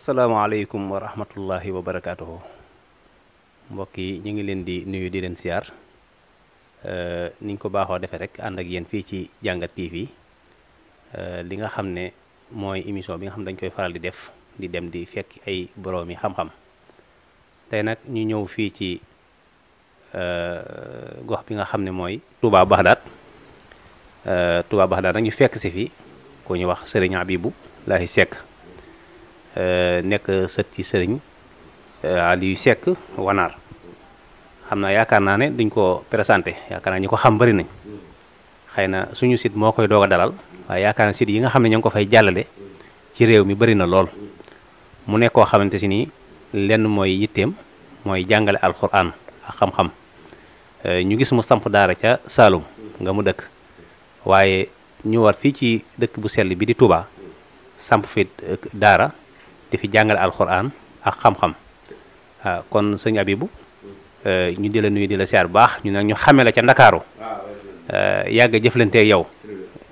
asalaamaaleykum wa rahmatullahi wa barakaatuhu. Mbokk yi ñu ngi leen di nuyu di leen siyaar niñ ko baaxoo defee rek ànd ak yéen fii ci jàngat TV li nga xam ne mooy émission bi nga xam ne dañ koy faral di def di dem di fekk ay boroomi xam-xam. tey nag ñu ñëw fii ci gox bi nga xam ne mooy Touba Baxdaad. Touba Baxdaad nag ñu fekk si fi ku ñu wax Serigne Abibou Lahi Seck nekk sët ci Serigne Aliou Seck Wanaar. xam naa yaakaar naa ne duñ ko présenté yaakaar naa ñi ko xam bari nañ xëy na suñu site moo koy doog a dalal waaye yaakaar naa site yi nga xam ne ñoo ngi ko fay jàllale ci réew mi bari na lool. mu nekk koo xamante si nii lenn mooy yitteem mooy jàngale alxuraan ak xam-xam ñu gis mu samp daara ca Saalum nga mu dëkk waaye ñu war fii ci dëkk bu sell bi di Touba samp fi daara di fi jàngale alxuraan ak xam-xam kon sëñ Abibou ñu di la nuyu di la siyaar bu baax ñu nag ñu xame la ca Ndakaaru yàgg jëflanteeg yow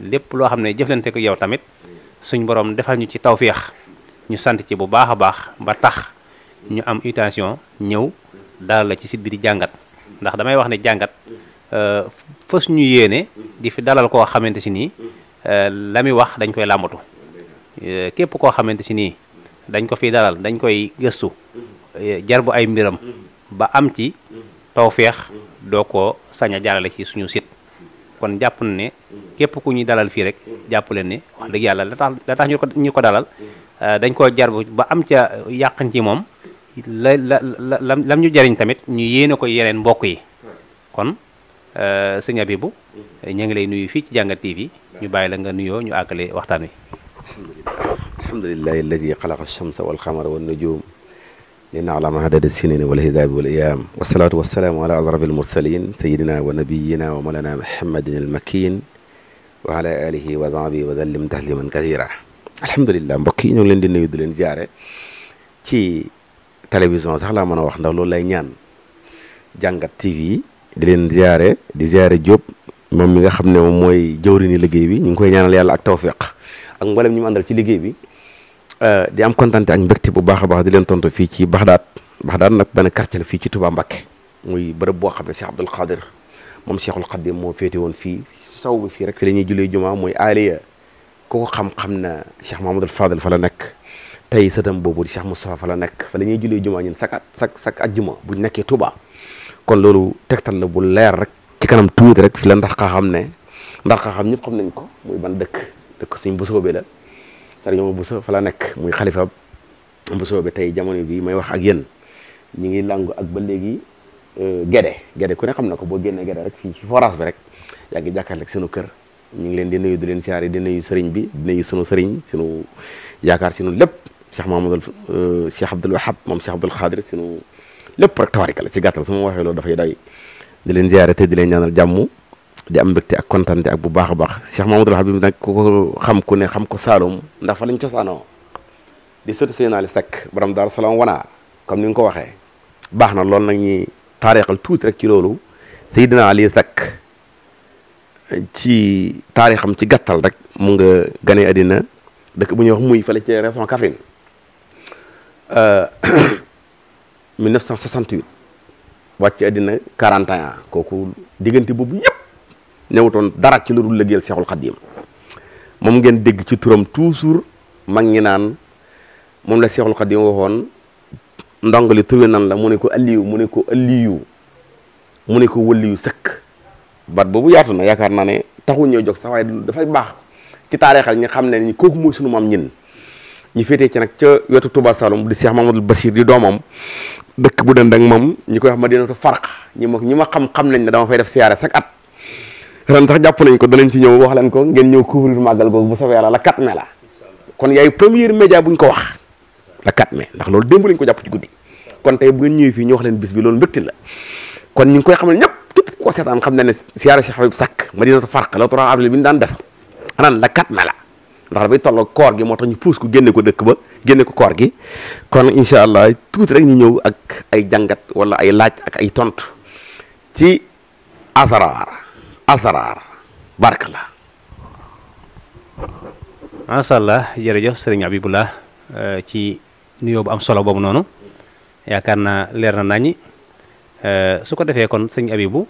lépp loo xam ne jëflanteeg yow tamit suñ borom defal ñu ci tawféex ñu sant ci bu baax a baax ba tax ñu am invitation ñëw daal la ci site bi di jàngat ndax damay wax ne jàngat fës ñu yéene di fi dalal koo xamante si nii la muy wax dañ koy làmbatu képp koo xamante si nii dañ ko fi dalal dañ koy gëstu jar bu ay mbiram ba am ci tawféex doo ko sañ a jàllale ci suñu site kon jàpp na ne képp ku ñuy dalal fii rek jàpp leen ne wax dëgg yàlla la tax ñu ko dalal dañ koo jar ba am ca yàqin ci moom lam ñu jariñ tamit ñu yéene ko yeneen mbokk yi kon sëñ Abibou ñu ngi lay nuyu fii ci jàngat TV ñu bàyyi la nga nuyoo ñu àggale waxtaan wi. alhamdulillahi alladi xalaqa alchamsa walxamara wannujum لنعلم عدد السنين والهداب والأيام والصلاة والسلام على أشرف المرسلين سيدنا ونبينا ومولانا محمد المكين وعلى آله وصحبه وسلم تسليما كثيرا الحمد لله mbokk yi ñu ngi leen di nuyu di leen ziare ci télévision sax laa mën a wax ndax loolu lay ñaan jàngat TV di leen ziare di ziare Diop moom mi nga xam ne moom mooy jëwriñu liggéey bi ñu ngi koy ñaanal yàlla ak tawfiq ak mboolem ñu mu àndal ci liggéey bi. di am kontante ak mbégte bu baax a baax di leen tontu fii ci Baxdaad nag benn quartier la fii ci Touba Mbacké muy bërëb boo xam ne Cheikh Abdoul Khadir moom Cheikhul Khadim moo féete woon fii saw bi fii rek fi la ñuy julee jumaa mooy aliya ku ko xam-xam na Cheikh Mahamadul Fadel fa la nekk tey sëtam boobu di Cheikh Moustapha fa la nekk fa la ñuy julee jumaa ñun sak ajjuma buñ nekkee Touba kon loolu tegtal la bu leer rek ci kanam tuuti rek fi la ndax xam ne ndax xam ñëpp xam nañ ko muy ban dëkk suñ Bousso la Sëriñ Omar Bousso fa la nekk muy xalifa Bousso bi tey jamono bi may wax ak yéen ñi ngi làngu ak ba léegi Gédé ku ne xam na ko boo génnee Gédé rek fii ci forage bi rek yaa ngi jàkkaarloo ak sunu kër ñu ngi leen di nuyu di leen siyaare di nuyu sëriñ bi di nuyu sunu sëriñ sunu yaakaar sunu lépp Cheikh Abdoul Wahab moom Cheikh Abdoul Khadir sunu lépp rek tawarika la ci gàttal su ma waxee loolu dafay doy di leen siyaare te di leen ñaanal jàmm di am mbégte ak kontante ak bu baax a baax Cheikh Mamadou Habib nag ku ko xam ku ne xam ko Saalum ndax fa lañ cosaanoo di sëtu Seydina Ali Seck borom Daaru Salaam Wanaar comme ni nga ko waxee baax na loolu nag ñi taarixal tuuti rek ci loolu Seydina Ali Seck ci taarixam ci gàttal rek mu nga gane àddina dëkk bu ñuy wax muy fële ci région Kaffrine 1968 wàcc àddina 41 kooku diggante boobu yëpp newutoon dara ci lu dul liggéeyal Seexul Xadiim moom ngeen dégg ci turam toujours mag ñi naan moom la Seexul Xadiim waxoon ndongo li turwe nan la mu ne ko alliyu mu ne ko alliyu mu ne ko wëliyu sëkk baat boobu yaatu na yaakaar naa ne taxul ñoo jóg sax waaye dafay baax ci taarixal ñi xam ne ni kooku mooy sunu maam ñin ñi féetee ci nag ca wetu Touba Saloum di Cheikh Mamadou Bassir di doomam dëkk bu dend ak moom ñi koy wax Madinatu Farq ñi ma xam nañ ne dama fay def siyaare chaque at ren sax jàpp nañ ko danañ ci ñëw wax leen ko ngeen ñëw couvrir màggal googu bu soobee yàlla la 4 mai la kon yaay première média buñ ko wax la 4 mai ndax loolu démb lañ ko jàpp ci guddi kon tey bu ngeen ñëwee fii ñu wax leen bis bi loolu mbégte la kon ñu ngi koy xamal ñëpp képp koo seetaan xam ne ne siyaare Cheikh Habib Seck Madinatu Farq le 3 avril bi ñu daan def ren la 4 mai la ndax dafay tolloo koor gi moo tax ñu puus ko génne ko dëkk ba génne ko koor gi kon incha allah tuuti rek ñu ñëw ak ay jàngat wala ay laaj ak ay tontu ci asaraar barakallah. macha allah jërëjëf sëriñ Abibullah ci nuyoo bu am solo boobu noonu yaakaar naa leer na nañi su ko defee kon sëñ Abibu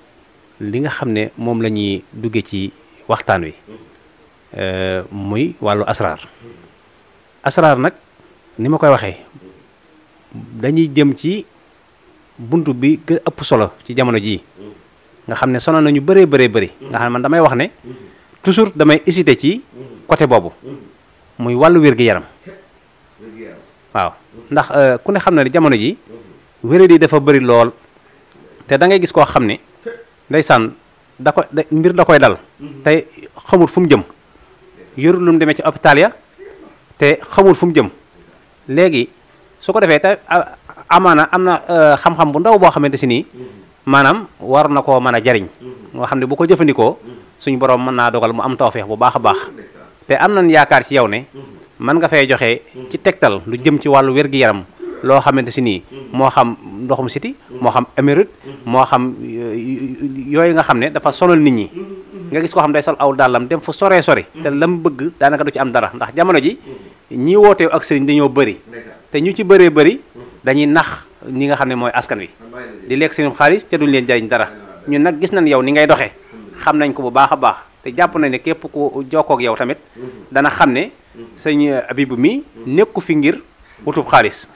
li nga xam ne moom la ñuy dugge ci waxtaan wi muy wàllu asraar nag ni ma koy waxee dañuy jëm ci buntu bi gën ëpp solo ci jamono jii nga xam ne sonal nañu bëree bëri nga xam ne man damay wax ne toujours damay hésité ci côté boobu muy wàllu wér-gi-yaram waaw ndax ku ne xam na ne jamono ji wéradi dafa bëri lool te da ngay gis koo xam ne ndeysaan mbir da koy dal te xamul fu mu jëm yorul lu mu demee ci hôpital ya te xamul fu mu jëm léegi su ko defee te amaana am na xam-xam bu ndaw boo xamante si nii maanaam war na koo mën a jariñ moo xam ne bu ko jëfandikoo suñu borom mën naa dogal mu am tawfeex bu baax a baax te am nañ yaakaar ci yow ne mën nga fay joxe ci tegtal lu jëm ci wàllu wér-gi-yaram loo xamante si nii moo xam ndoxum siti moo xam émérite moo xam yooyu nga xam ne dafa sonal nit ñi nga gis koo xam day sol aw dàllam dem fu soree sori te lam bëgg daanaka du ci am dara ndax jamono ji ñi wooteew ak sëriñ dañoo bëri te ñu ci bëree bëri dañuy nax ñi nga xam ne mooy askan wi di lekk seen xaalis te duñ leen jariñ dara ñun nag gis nañ yow ni ngay doxee xam nañ ko bu baax a baax te jàpp nañ ne képp ku jokkoo ak yow tamit dana xam ne sëñ Abibu mi nekku fi ngir wutub xaalis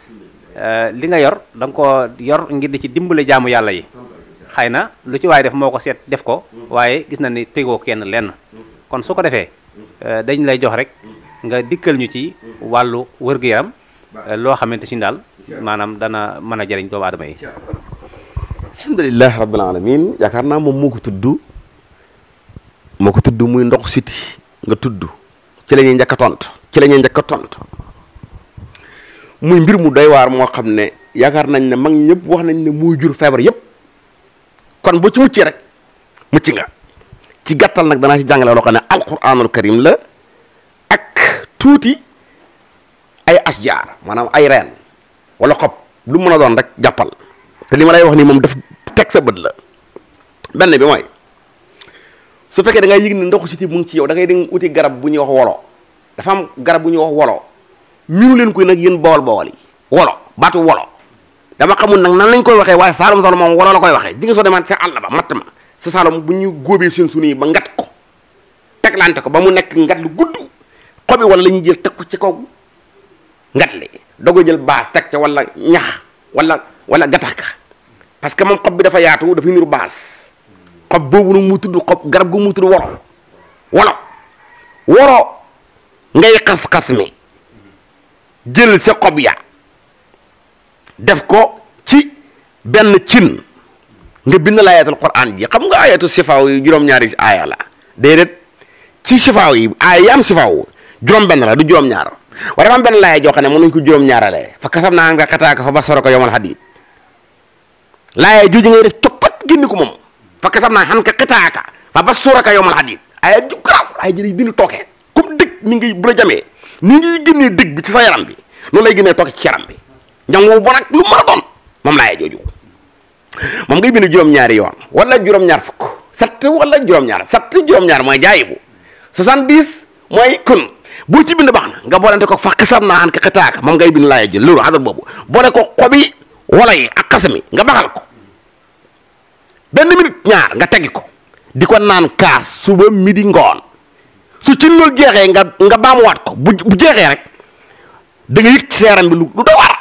li nga yor da nga ko yor ngir di ci dimbale jaamu yàlla yi xëy na lu ci waaye def moo ko seet def ko waaye gis na ni tegoo kenn lenn kon su ko defee dañ lay jox rek nga dikkal ñu ci wàllu wër-gu-yaram loo xamante si daal maanaam dana mën a jëriñ doomu aadama yi. alhamdulilah rabbil alamin yaakaar naa moom moo ko tudd muy ndox siti nga tudd ci la ñuy njëkk a tontu muy mbir mu doy waar moo xam ne yaakaar nañ ne mag ñëpp wax nañ ne muy jur feebar yëpp kon boo ci muccee rek mucc nga ci gàttal nag danaa ci jàngale loo xam ne alquranul karim la ak tuuti ay asjaar maanaam ay reen wala xob lu mën a doon rek jàppal te li ma lay wax nii moom daf teg sa bët la benn bi mooy su fekkee da ngay yëg ne ndoxu siti mu ngi ci yow da ngay dem uti garab bu ñuy wax wolo dafa am garab bu ñuy wax wolo miinu leen koy nag yéen bawal yi wolo baatu wolo dama xamul nag nan lañ koy waxee waaye saalum saalum moom wolo la koy waxee di nga soo demaat sa àll ba matt ma sa saalum bu ñu góobee seen sunu yi ba ngat ko teglante ko ba mu nekk ngat lu gudd xobi wala la ñuy jël teg ko ci kaw ngat li dogo jël baas teg ca wala ñax wala gataka parce que moom xob bi dafa yaatu dafa niru baas xob boobu nag mu tudd xob garab gu mu tudd wolo ngay xas-xas mi jël sa xob ya def ko ci benn cin nga bind la ayatul quran ji xam nga ayatu sifaaw yi juróom-ñaari aaya la déedéet ci sifaaw yi aaya yaam sifaaw juróom-benn la du juróom-ñaar waaye dafa am benn laaya joo xam ne mën nañu ko juróom-ñaaralee fa kasam naa nga xataaka fa basara ko yomal hadid laaya jooju ngay def coppat génn ko moom fa kasam naa xan ka xitaaka fa basara ko yomal hadid aaya ju garaaw aaya ji dina tookee comme dëgg mi ngi bu la jamee ni ngi génnee dëgg bi ci sa yaram bi noonu lay génnee tooke ci yaram bi njàng wu bon ak lu mën a doon moom laaya jooju moom ngay bind juróom-ñaari yoon wala juróom-ñaar fukk sett wala juróom-ñaar mooy jaayibu 70 mooy kun boo ci bind baax na nga boolente ko fa xasam naa an ka xitaaka moom ngay bind laaya jël loolu adal boobu boole ko xobi wala yi ak xasami nga baxal ko benn minute ñaar nga teggi ko di ko naan kaas suba midi ngoon su ci loolu jeexee nga baamuwaat ko bu jeexee rek da nga yëg ci seeram bi lu doy waar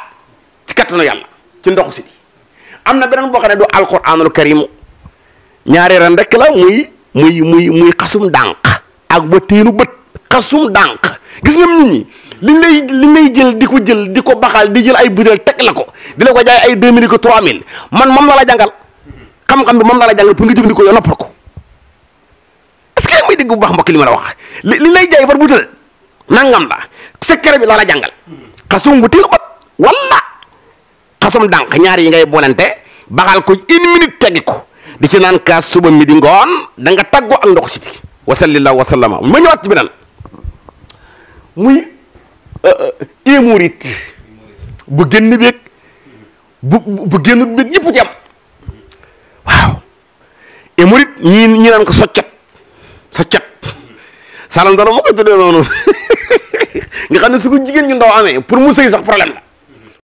ci kattanu yàlla ci ndoxu siti am na beneen boo xam ne du alquranul karim ñaari ren rek la muy xasum dànq ak ba teenu bët xasum dànq gis nga nit ñi liñ lay jël di ko baxal di jël ay butéel teg la ko di la ko jaay ay 2000 ko 3000 man moom la jàngal xam-xam bi moom la jàngal pour nga jëfandikoo yoo noppal ko est-ce que muy dégg bu baax mbokk li ma la wax li lay jaay par butéel nangam la secret bi la jàngal xasum bu teenu bët wala xasum dànq ñaar yi ngay boolante baxal ko 1 minute teggi ko di ci naan kaas suba mi di ngoon da nga tàggoo ak ndox siti wasalillahu wasallama ma ñëwaat ci beneen muy hémorroïde bu génn beeg bu génn beeg yëpp ci am waaw hémorroïde ñi naan ko soccet salam dana moo koy tuddee noonu nga xam ne su ko jigéen ñu ndaw amee pour mu sëy sax problème la